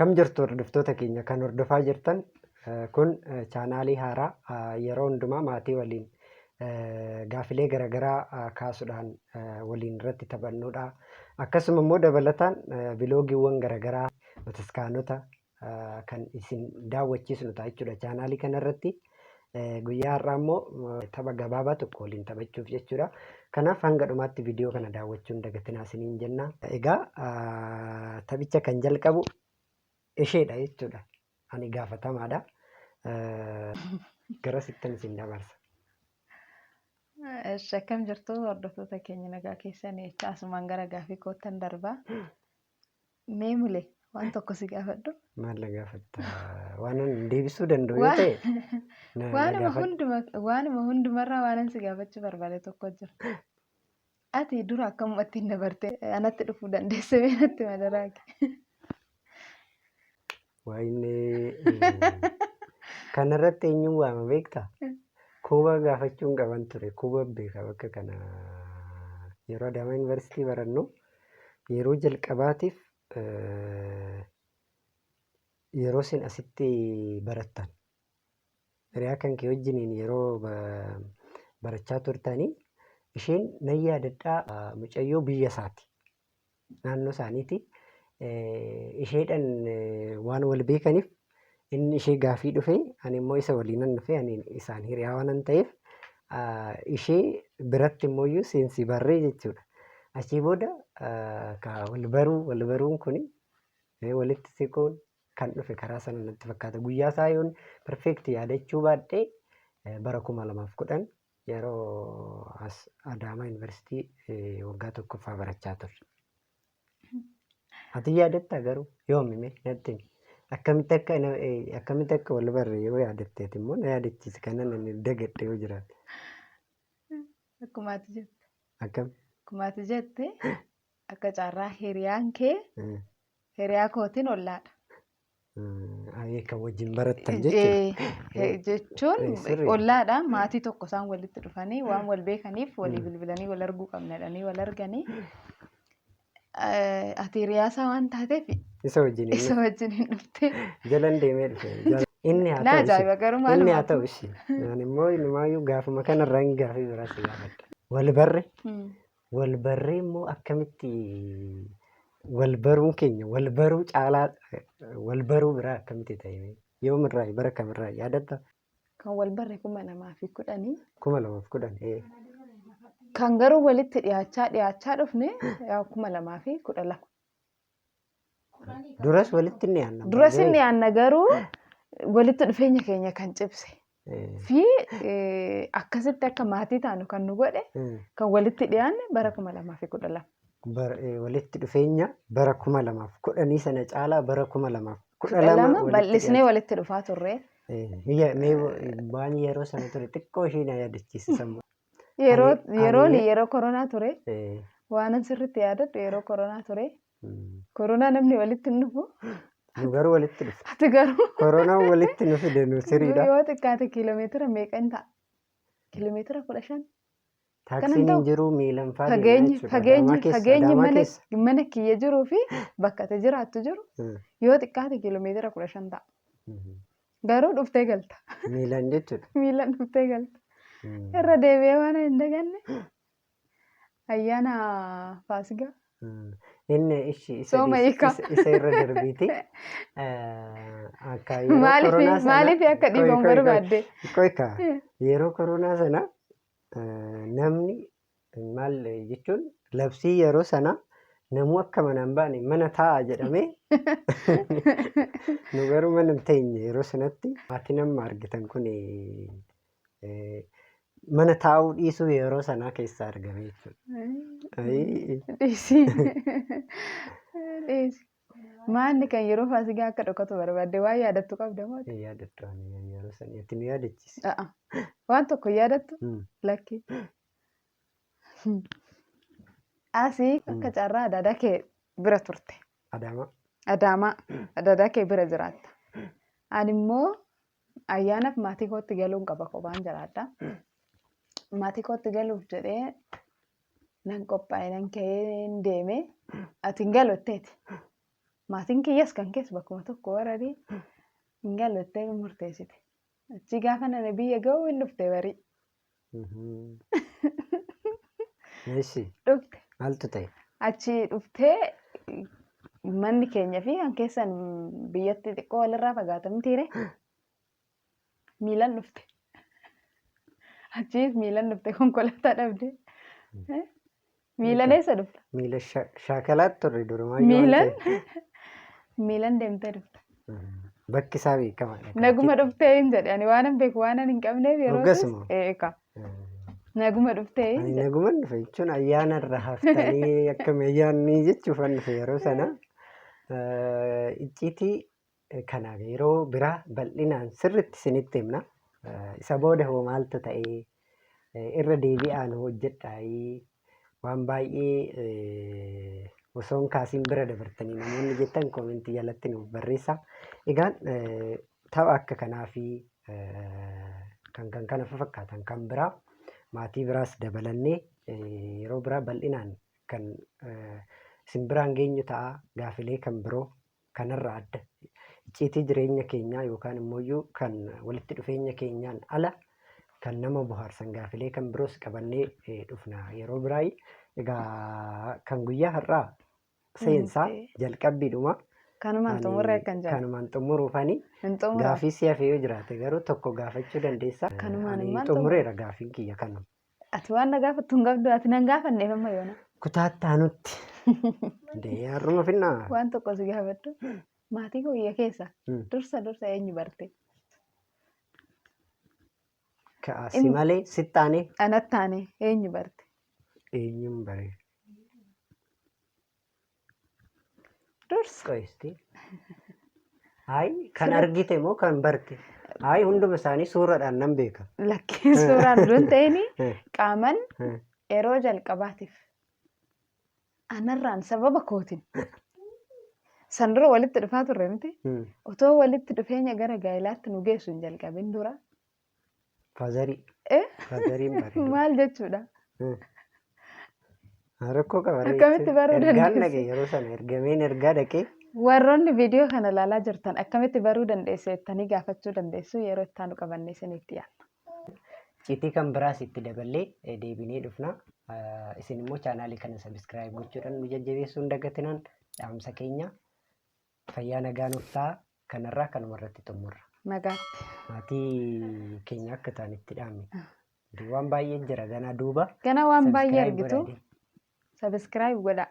Akkam jirtu hordoftoota keenya kan hordofaa jirtan? Kun chaanaalii haaraa yeroo hundumaa maatii waliin gaafilee garaagaraa kaasuudhaan waliin irratti taphannuudha. Akkasuma immoo dabalataan viloogiiwwan garaagaraa bataskaanota kan isin daawwachiisnu ta'a jechuudha chaanaalii kanarratti. Guyyaa har'aa immoo tapha gabaabaa tokko waliin taphachuuf jechuudha. Kanaaf hanga dhumaatti viidiyoo kana daawwachuu hin dagatinaa isiniin jenna. Egaa taphicha kan jalqabu isheedha jechuudha. Ani gaafatamaadha. Gara sittan isin dabarsa. Eshi, akkam jirtu hordoftoota keenya? Nagaa keessanii jecha asumaan gara gaafii koottan darbaa. Mee Mule, waan tokko si gaafadhu. Maal na gaafatta? Waan an deebisuu danda'u yoo ta'e na Waanuma gaafadhu. hunduma waanuma hundumarraa waanan si gaafachuu barbaade tokko jira. Ati dura akkamumatti hin dabarte anatti dhufuu dandeesse? Mee natti madaraa kee. Waayinne, kanarratti eenyuun waama beektaa? Kuuba gaafachuun qaban ture. Kuuba beeka bakka kana. Yeroo Adaamaa Yuunivarsiitii barannu yeroo jalqabaatiif yeroo isin asitti barattan hiriyaa kan kee wajjiniin yeroo barachaa turtanii, isheen nan yaadadhaa, mucayyoo biyya isaati. Naannoo isaaniiti. Isheedhaan waan wal beekaniif inni ishee gaafii dhufe, ani immoo isa waliinan dhufe. Ani isaan hiriyaa waanan ta'eef ishee biratti immoo iyyuu seensi barree jechuudha. Achii booda ka wal baruu wal baruun kuni walitti siquun kan dhufe karaa sana natti fakkaata. Guyyaa isaa yoon perfect yaadachuu baadhee, bara 2010 yeroo as Adaamaa Yuunivarsiitii waggaa tokkoffaa barachaa turre. Ati yaadattaa garuu? Yoomi mee natti himi. Akkamitti akka wal barre yoo yaadatteeti immoo na yaadachiisi, kanan ani dagadhe yoo jiraate. Akkuma ati jette. Akkam? Akkuma ati jette, akka carraa hiriyaan kee hiriyaa kootiin ollaadha. Ayee, kan wajjin barattan jechuudha. Jechuun Sirrii. ollaadha, maatii tokko isaan walitti dhufanii waan wal beekaniif walii bilbilanii wal arguu qabna jedhanii wal arganii. Ati hiriyaa isaa waan taateef isa wajjin hin isa wajjin hin dhufte. Jalan deemee dhufe. Inni haa Na ta'u ishee. ajaa'iba garuu Inni maaluma. haa ta'u ishee. Ani immoo inumaayyuu gaafuma kanarraa hin gaafii biraa si gaafadha. Wal barre wal barree immoo akkamitti wal baruun keenya wal baruu caalaa wal baruu biraa akkamitti ta'e? Yoomirraa, bara kamirraa yaadatta? Kan wal barre 2010. 2010. Kan garuu walitti dhiyaachaa dhiyaachaa dhufne yaa 2012. Duras walitti ni dhiyaanna. Duras inni dhiyaanna, garuu walitti dhufeenya keenya kan cibse fi akkasitti akka maatii taanu kan nu godhe, kan walitti dhiyaanne bara 2012. Walitti dhufeenya bara 2010 sana caalaa bara 2012 lama walitti bal'isnee dhiyaate. walitti dhufaa turre. Mee waan yeroo sana ture xiqqoo ishee na yaadachiisi sammuu. Yeroo yeroon yeroo koronaa ture, waanan sirriitti yaadadhu yeroo koronaa ture. Koronaa namni walitti hin dhufu. Nu garuu walitti dhufe. Ati garuu Koronaan walitti nu fide, nu siriidha. Yoo xiqqaate kiiloomeetira meeqa hin ta'a? Kiiloomeetira 15. Taaksiin hin ta'u. jiru, miilan faa deemna Fageenyi jechuudha. fageenyi Adaamaa keessa, fageenyi Adaamaa mana keessa. mana kiyya jiruu fi bakka ati jiraattu jiru yoo xiqqaate kiiloomeetira 15 ta'a. Garuu dhuftee galta. Miilan jechuudha. Miilan dhuftee galta. Irra deebi'ee waan hin daganne ayyaana Faasigaa. Inni ishi isa Sooma dhiisi, hiikaa. isa irra darbiiti. Akka yeroo Maaliif koronaa sana maaliif akka qoy dhiifamu qoy qoy barbaadde? Qoy kaa, yeroo koronaa sana namni maal jechuun, labsii yeroo sana namuu akka mana hin baane, mana taa'a jedhamee, nu garuu mana hin teenye yeroo sanatti. Maatiin amma argitan kun mana taa'uu dhiisuu yeroo sanaa keessaa argame jechuudha. Ayii. Dhiisi. Dhiisi. Maanni kan yeroo Faasigaa akka dhokatu barbaadde? Waan yaadattu qabda moo? Hin yaadattu ani yeroo sanii, ati nu yaadachiisi. A'a. Waan tokko hin yaadattu? Lakki. Asii akka carraa adaadaa kee bira turte. Adaamaa. Adaamaa. Adaadaa kee bira jiraatta. Ani immoo ayyaanaaf maatii kootti galuun qaba, kophaan jiraadha. Maatii kootti galuuf jedhee nan qophaa'e, nan ka'ee deeme. Ati hin galu jetteeti. Maatiin kiyyas kan keessa bakkuma tokko waranii hin galu jettee murteessite. Achi gaafa nana biyya ga'u hin dhufte barii. Eessi Dhufte. maaltu ta'e? Achi dhuftee manni keenya fi kan keessan biyyatti xiqqoo walirraa fagaatamtiire. Miilan dhufte. Achiis miilan dhufte konkolaataa dhabde. Miilan eessa dhufte? Miila shaakalaatti turre durumaayyuu waan Miilan ta'eef. miilan deemtee dhufte. Bakki isaa beekamaadha. Naguma dhuftee hin jedhe ani waan hin beeku waan hin qabneef yeroo Hoggasuma. Eeka. Naguma dhuftee hin Ani jedhe. naguman dhufe jechuun ayyaana irra haftanii akkam ayyaanni jechuufan dhufe yeroo sana. Icciitii kanaaf yeroo biraa bal'inaan sirriitti isinitti himna. Isa booda hoo maaltu ta'ee irra deebi'aan hojjedhaayii waan baay'ee osoo hin kaasiin bira dabartanii namoonni jettan koomentii jalatti nuuf barreessaa. Egaan tapha akka kanaa fi kan kan kana fakkaatan kan biraa maatii biraas dabalannee yeroo biraa bal'inaan kan isin biraan geenyu ta'a. Gaafilee kan biroo kanarraa adda icciitii jireenya keenyaa yookaan immoo kan walitti dhufeenya keenyaan ala kan nama bohaarsan gaafilee kan biroos qabannee dhufna yeroo biraa. Egaa kan guyyaa har'aa seensaa jalqabbiidhuma. Kanumaan xumurree akkan jedhu. Kanumaan xumuruufani Hin xumura. gaafii si hafe yoo jiraate garuu tokko gaafachuu dandeessa. Kanumaan Ani immaan xumureera gaafiin kiyya kanuma. Ati waan na gaafattu hin qabdu ati nan gaafanneef amma yoona. Kutaa itti aanutti. Dee har'uma finnaa. Waan tokko si gaafadhu. Maatii koo biyya keessa dursa dursa eenyu barte? Ka'a si malee sitti aanee Anatti aanee eenyu barte? eenyuun bare. Dursa. Qoysti. Hayi kan argite moo kan barte? Hayi hunduma isaanii suuraadhaan nan beeka. Lakkee suuraan dura hin ta'in qaaman yeroo jalqabaatiif anarraan sababa kootiin san dura walitti dhufaa turre miti. Otoo walitti dhufeenya gara gaa'ilaatti nu geessu hin jalqabin dura. Faazarii. Eh? Faazariin bareedu. Maal jechuudha? Rakkoo qaba. Akkamitti baruu Ergaan dandeesse? dhaqe yeroo sana ergameen ergaa dhaqee Warroonni viidiyoo kana ilaalaa jirtan akkamitti baruu dandeesse jettanii gaafachuu dandeessu yeroo itti aanu qabannee isiniif dhiyaanna. Icciitii kan biraas itti daballee deebinee dhufna. Isin immoo chaanaalii kana subscribe gochuudhaan nu jajjabeessuu hin dagatinaan dhaamsa keenya fayyaa nagaa nuuf ta'a. Kanarraa kanuma irratti xumurra. Nagaatti. Maatii keenya akka ta'an itti dhaamne. Waan baay'ee jira ganaa duuba. Gana waan baay'ee Subscribe argitu godhaa. Subscribe godhaa.